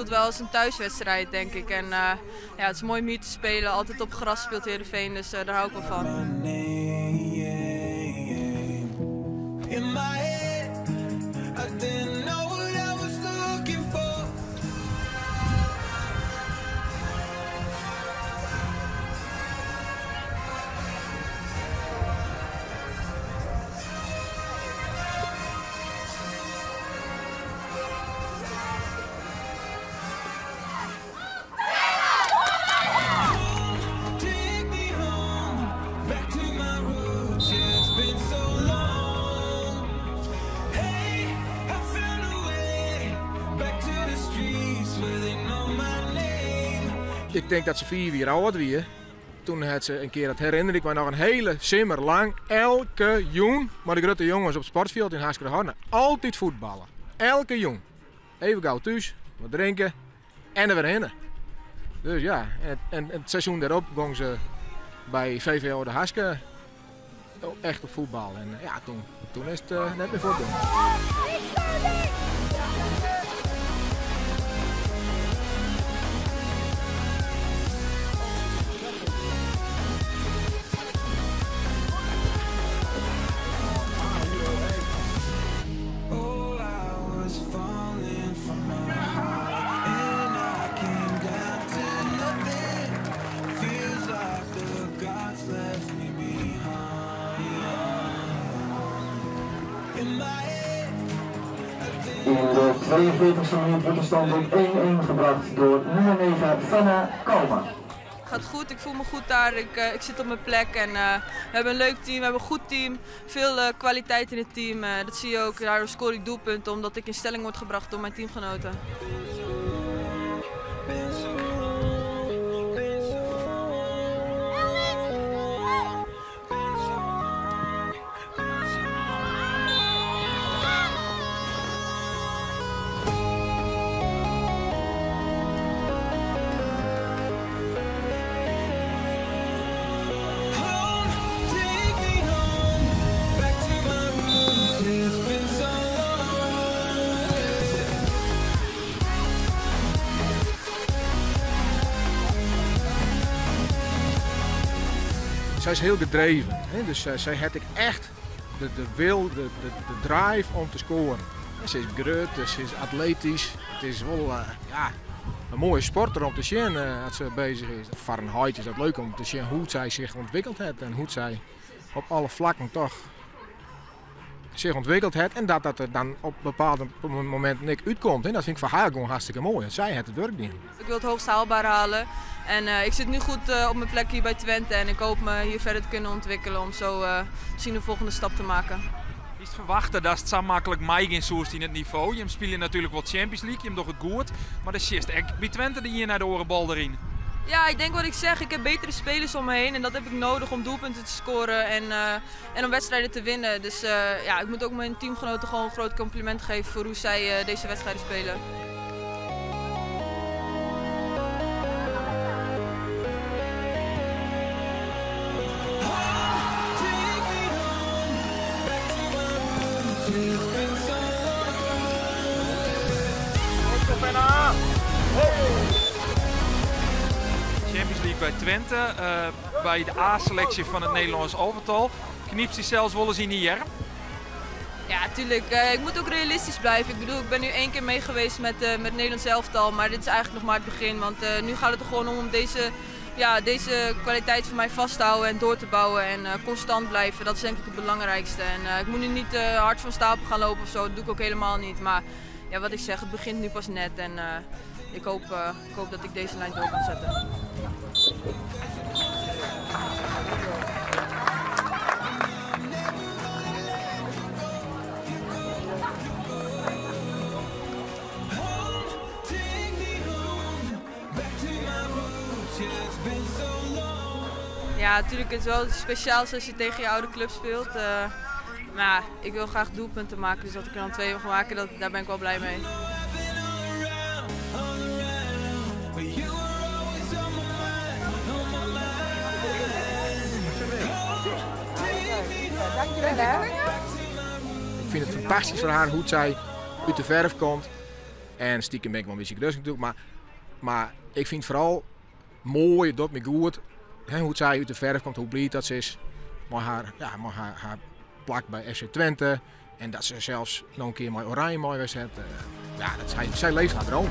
voelt wel als een thuiswedstrijd, denk ik. En ja, het is mooi om hier te spelen. Altijd op gras speelt Heerenveen, dus daar hou ik wel van. In my head, I didn't know what I was looking for. Take me home, back to my roots. Yeah, it's been so long. Hey, I found a way back to the streets where they know my name. Ik denk dat ze 4 jaar oud was. Toen had ze een keer, dat herinner ik me nog een hele simmer lang, elke jong, maar de grote jongens op het sportveld in Haskerhorne, altijd voetballen. Elke jong. Even gauw thuis, wat drinken en er weer heen. Dus ja, en het seizoen daarop gong ze bij VVO de Haske echt op voetbal. En ja, toen is het net meer voetbal. Oh, I was falling from my heart, and I came down to nothing. Feels like the gods left me behind. In my head, I In de 42e minuut wordt de stand op 1-1 gebracht door nummer 9, Fenna Kalma. Het gaat goed, ik voel me goed daar, ik zit op mijn plek en we hebben een leuk team, we hebben een goed team. Veel kwaliteit in het team, dat zie je ook. Daardoor scoor ik doelpunten omdat ik in stelling word gebracht door mijn teamgenoten. Home, take me home, back to my roots. It's been so long. Zij is heel gedreven, hè? Dus zij had ik echt de wil, de drive om te scoren. En ze is groot, ze is atletisch. Het is wel een mooie sporter om te zien als ze bezig is. Fahrenheit is dat leuk om te zien hoe zij zich ontwikkeld heeft en hoe zij op alle vlakken toch zich ontwikkeld heeft. En dat dat er dan op een bepaald moment niks uitkomt. En dat vind ik voor haar gewoon hartstikke mooi. Want zij heeft het werk niet. Ik wil het hoogst haalbaar halen. En ik zit nu goed op mijn plek hier bij Twente en ik hoop me hier verder te kunnen ontwikkelen om zo misschien de volgende stap te maken. Is het verwachten dat het zo makkelijk meegaan zoals in het niveau? Je speelt natuurlijk wel Champions League, je hebt toch het goed. Maar de shit, ik bij Twente de hier naar de orenbal erin. Ja, ik denk wat ik zeg. Ik heb betere spelers om me heen en dat heb ik nodig om doelpunten te scoren en om wedstrijden te winnen. Dus ik moet ook mijn teamgenoten gewoon een groot compliment geven voor hoe zij deze wedstrijden spelen. Champions League bij Twente, bij de A-selectie van het Nederlands elftal. Knipt hij zelfs wel eens in de jerm? Ja, tuurlijk. Ik moet ook realistisch blijven. Ik ben nu 1 keer mee geweest met het Nederlands elftal, maar dit is eigenlijk nog maar het begin. Want nu gaat het er gewoon om deze kwaliteit van mij vast te houden en door te bouwen en constant blijven. Dat is denk ik het belangrijkste. En ik moet nu niet hard van stapel gaan lopen, dat doe ik ook helemaal niet. Maar wat ik zeg, het begint nu pas net en ik hoop dat ik deze lijn door kan zetten. Ja, natuurlijk is het wel iets speciaals als je tegen je oude club speelt. Maar ik wil graag doelpunten maken, dus dat ik er dan 2 mag maken, daar ben ik wel blij mee. Ik vind het fantastisch voor haar hoe zij uit de verf komt. En stiekem ben ik wel een beetje grutsk natuurlijk. Maar ik vind vooral moai, it docht my goed, hè, hoe't sy út de ferf komt, hoe bliid dat se is mei har, ja, mei har plak by FC Twente. En dat se sels noch in kear mei Oranje mei west hat. Ja, dat, sy leeft har droom.